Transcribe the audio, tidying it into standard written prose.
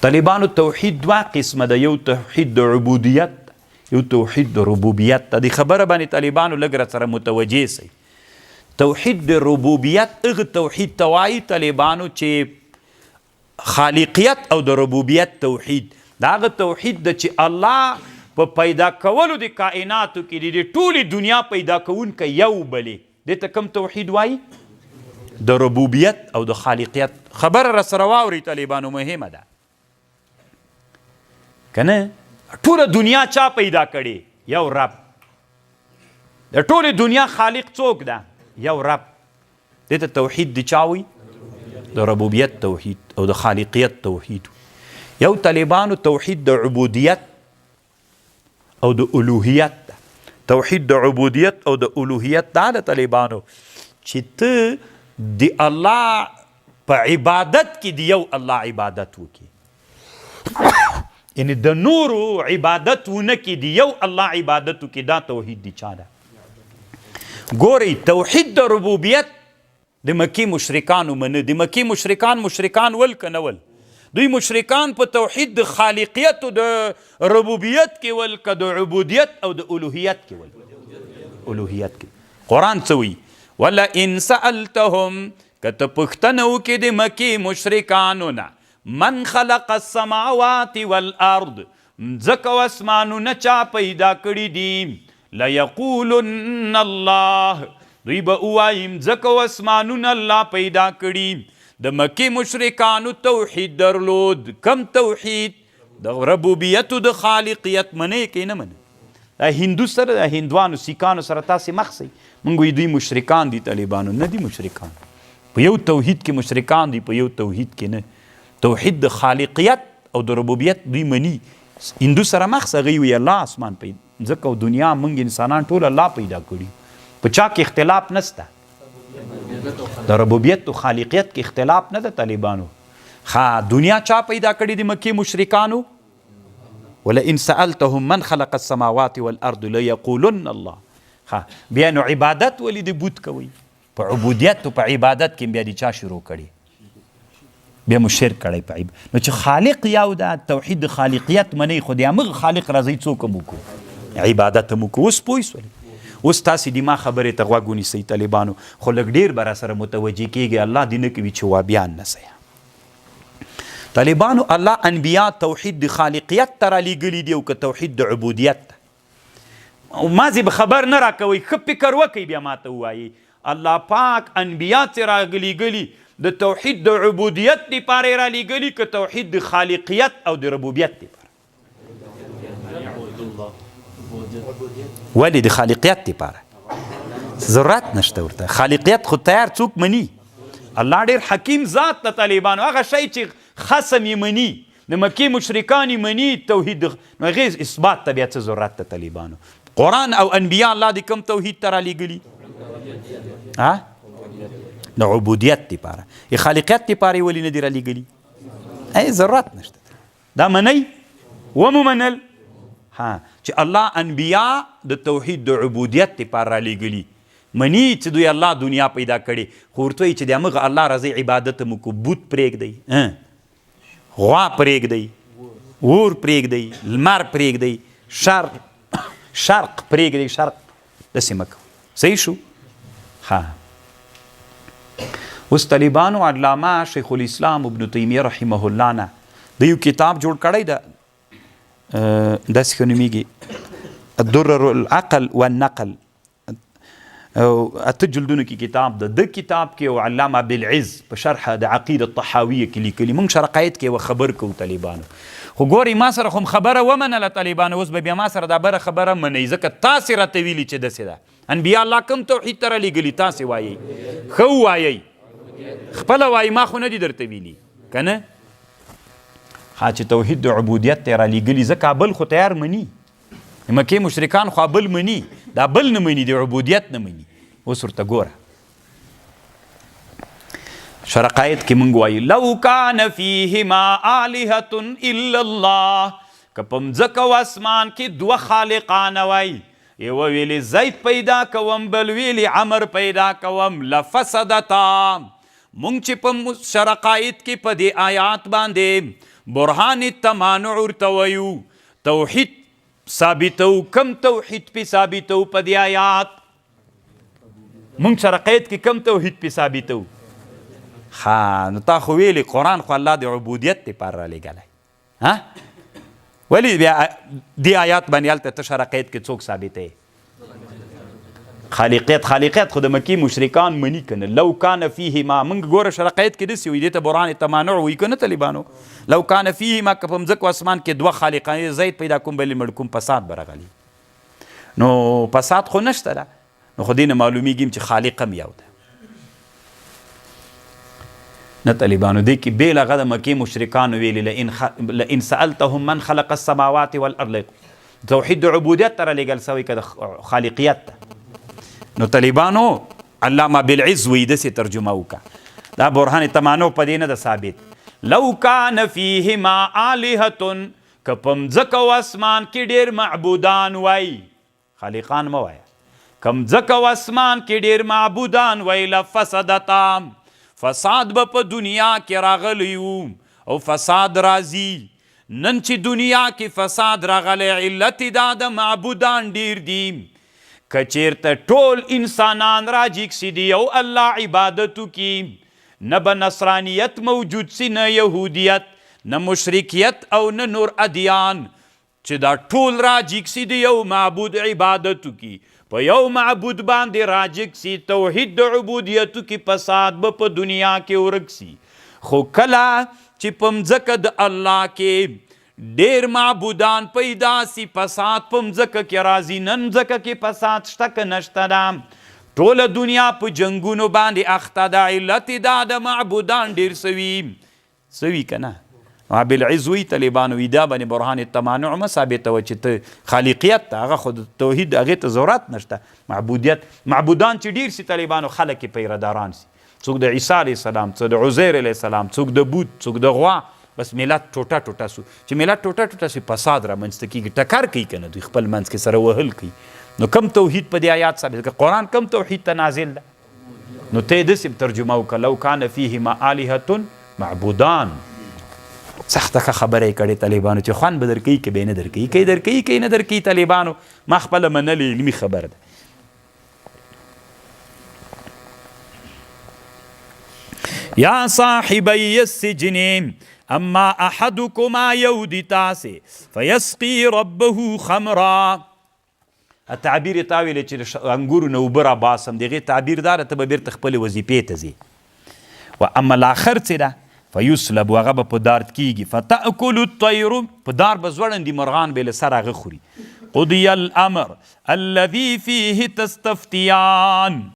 طالبانو توحید دوه قسمه ده، یو توحید د عبودیت، یو توحید د ربوبیت. ته د خبره باندې طالبانو لږ را سره متوجه سئ. توحید د ربوبیت هغه توحید ته وایي طالبانو چې خالقیت او د ربوبیت توحید، دا هغه توحید ده چې الله په پیدا کولو د کائناتو کې د ټولې دنیا پیدا کوونکی یو بلې. دې ته کوم توحید وایي؟ د ربوبیت او د خالقیت. خبره را سره واورئ طالبانو، مهمه ده کنه. ټوله دنیا چا پیدا کړې؟ یو رب. د ټولې دنیا خالق څوک ده؟ یو رب. دې ته توحید د چا وایي؟ د ربوبیت توحید او د خالقیت توحید. یو طالبانو توحید د عبودیت او د الوهیت ده. توحید د عبودیت او د الوهیت دا د طالبانو چې ته د الله په عبادت کې د یو الله عبادت وکړي، یعنی د نورو عبادت ونه کړي، د یو الله عبادت وکړي. دا توحید دی چا ده؟ ګورئ، توحید د ربوبیت د مکې مشرکانو منه. د مکې مشرکان مشرکان ول که نه ول؟ دوی مشرکان په توحید د خالقیت او د ربوبیت کې ول که د عبودیت او د الوهیت کې ول؟ الوهیت کې. قرآن څه وایي؟ ولئن سألتهم، که ته پوښتنه وکړې د مکې مشرکانو نه، من خلق السماوات والارض، مځکه او اسمانونه چا پیدا کړي دي؟ لیقولن الله، دوی به ووایي مځکه او اسمانونه الله پیدا کړي. د مکې مشرکانو توحید درلود. کم توحید؟ د ربوبیت او د خالقیت. منې کې نه منې؟ دا هندو سره، دا هندوانو سیکانو سره تاسې مخ سئ. مونږ وایو دوی مشرکان دي. طالبانو نه دي مشرکان. په یو توحید کې مشرکان دي، په یو توحید کې نه. توحید د خالقیت او د ربوبیت دوی مني. هندو سره مخ سه، هغوی وایي الله اسمان پیدا، ځکه او دنیا، مونږ انسانان ټول الله پیدا کړي. په چا کې اختلاف نسته؟ د ربوبیت او خالقیت کې اختلاف نه ده طالبانو. ښه، دنیا چا پیدا کړي د مکې مشرکانو؟ ولئن سألتهم من خلق السماوات والارض ليقولن الله. ښه، بیا نو عبادت ولې د بت کوئ؟ په عبودیت او په عبادت کې بیا د چا شروع کړي؟ بیا مو شرک کړی په عیب. نو چې خالق یو ده، توحید د خالقیت منئ، خو د همغه خالق راځئ څوک هم وکړو، عبادت هم وکړو. اوس پوه سولئ؟ اوس تاسې د ما خبرې ته غوږ ونیسئ طالبانو، خو لږ ډېر به راسره متوجه کېږئ. الله دې نه کوي چې وابیان نه سئ. طالبانو، الله انبیا توحید د خالقیت ته رالیږلي دي او که توحید د عبودیت ته؟ مازې به خبر نه راکوئ، ښه فکر وکړئ بیا ماته ووایئ. الله پاک انبیا چې رالیږلي، د توحید د عبودیت لپاره یې رالیږلي که توحید د خالقیت او د ربوبیت لپاره؟ ولې د خالقیت لپاره ضرورت نشته ورته؟ خالقیت خو تیار څوک مني. الله ډیر حکیم ذات د طالبانو، هغه شی چې خصم یې مني، د مکې مشرکان یې مني توحید، نو هغې اثبات ته بیا څه ضرورت ده طالبانو؟ قرآن او انبیا الله د کوم توحید ته رالیږلي؟ ها، د عبودیت لپاره. خالقیت لپاره یې ولې نه دي رالیږلي؟ ای ضرورت نشته. دا منئ؟ ومو منل؟ ها، چې الله انبیا د توحید د عبودیت لپاره رالیږلي، مني چې دوی الله دنیا پیدا کړې، خو ورته وایي چې د همغه الله راځئ عبادت مو کو، بت پرېږدئ، غوا پرېږدئ، اور پرېږدئ، لمر پرېږدئ، شرق شرق پرېږدئ، شرق داسې مه کوئ. صحیح شو؟ ها، اوس طالبانو علامه شیخ الاسلام ابن تیمیه رحمه الله نه د یو کتاب جوړ کړی ده، داسې ښه نومېږي درر العقل والنقل، اته جلدونو کې کتاب ده. د کتاب کې او علامه بالعز په شرح د عقیده الطحاویه کې لیکلي. مونږ شرقایت کې یوه خبر کوو طالبانو، خو ګورئ ما سره خو هم خبره ومنله طالبانو، اوس به بیا ما سره دا بره خبره منئ، ځکه تاسې راته ویلي چې داسې ده. انبیا الله کوم توحید ته رالیږلي؟ تاسې وایئ، ښه ووایئ، خپله وایئ، ما خو نه دي درته ویلي که نه؟ ها، چې توحید د عبودیت ته رالیږلي، ځکه بل خو تیار مني. د مکې مشرکان خو بل مني، دا بل نه مني، د عبودیت نه مني. اوس ورته ګوره شرقایت کې مونږ وایو لو کان فیهما آلهة الا الله، که په مځکه او اسمان کې دوه خالقان وای، یوه ویلې زید پیدا کوم، بل ویلې عمر پیدا کوم، لفسدتا. مونږ چې په شرقایت کې په دې آیات باندې برهان تمانع ورته وایو، توحید ثابتو. کم توحید پې ثابتو په دې آیات؟ مونږ سره قید کې کم توحید پې ثابتو؟ ښه، نو تا خو ویلې قرآن خو الله د عبودیت دپاره رالیږلی، ها؟ ولی بیا دې آیات باندې هلته ته شرع قید کې څوک ثابتوې؟ خالقیت. خالقیت خو د مکې مشرکان مني که نه؟ لو کان فیهما، موږ ګوره شرع قید کې داسې وایي، دې ته برهان تمانع وایي که نه طالبانو؟ لو کان فیهما، که په مځکه اسمان کې دوه خالقان، زید پیدا کوم بل مړ کوم، فساد به راغلی. نو فساد خو نشته ده، نو خو دې نه معلومیږي چې خالق هم یو ده. نه طالبانو، دې کې بې له هغه د مکې مشرکانو ویلي لئن سألتهم من خلق السماوات والارض، توحید د عبودیت ته رالیږل سوی که د خالقیت ته؟ نو طالبانو علامه بالعز وایي داسې ترجمه وکړه، دا برهان تمانع په دې نه ده ثابت. لو کان فیهما آلهة، که په مځکه او اسمان کې ډېر معبودان وای، خالقان مه وایه، که مځکه او اسمان کې ډېر معبودان وای، لفسدتا، فساد به په دنیا کې راغلی وو، او فساد راځي. نن چې دنیا کې فساد راغلی، علت یې دا د معبودان ډېر دي. که چېرته ټول انسانان راجیګ سي د یو الله عبادت وکړي، نه به نصرانیت موجود سي، نه یهودیت، نه مشرکیت او نه نور ادیان. چې دا ټول راجیګ سي د یو معبود عبادت وکړي، په یو معبود باندې راجیګ سي، توحید د عبودیت وکړي، فساد به په دنیا کې ورک سي. خو کله چې په مځکه د الله کې ډېر معبودان پیدا سي، فساد په مځکه کې راځي. نن مځکه کې فساد شته که نشته ده؟ ټوله دنیا په جنګونو باندې اخته ده، علت یې دا ده معبودان ډېر سوي سوي که نه؟ بالعز وایي طالبانو وایي دا باندې برهان تمانع مه ثابتوه چې ته خالقیت ته، هغه خو د توحید هغې ته ضرورت نشته. معبودیت، معبودان چې ډېر سي طالبانو، خلک یې پیرداران سي، څوک د عیسی علیه السلام، څوک د عزیر علیه السلام، څوک د بوت، څوک د غوا، بس ملت ټوټه ټوټه سو. چې ملت ټوټه ټوټه سي فساد رامنځته کېږي، ټکر کوي که نه، دوی خپل منځ کې سره وهل کوي. نو کم توحید په دې آیات ثابت که قرآن کم توحید ته نازل ده؟ نو ته یې داسې ترجمه وکړه، لو کان فیهما آلهة معبودان. سخته ښه خبره یې کړې طالبانو، چې خوند به درکوي که به یې نه درکوي، که یې درکوي که یې نه درکوي. طالبانو ما خپله منلې علمي خبره ده. یا صاحبی السجن اما احدکما یو دی تاسې فیسقی ربه خمرا. تعبیر یې تا ویلې چې انګورو نه اوبه راباسم، د هغې تعبیر دا ده ته به بېرته خپلې وظیفې ته ځې. و اما الاخر څه ده؟ فیسلب، هغه به په دارد کېږي. فتأکل الطیر، په دار به ځوړند دي، مرغان به یې له سره هغه خوري. قضی الامر الذي فيه تستفتیان.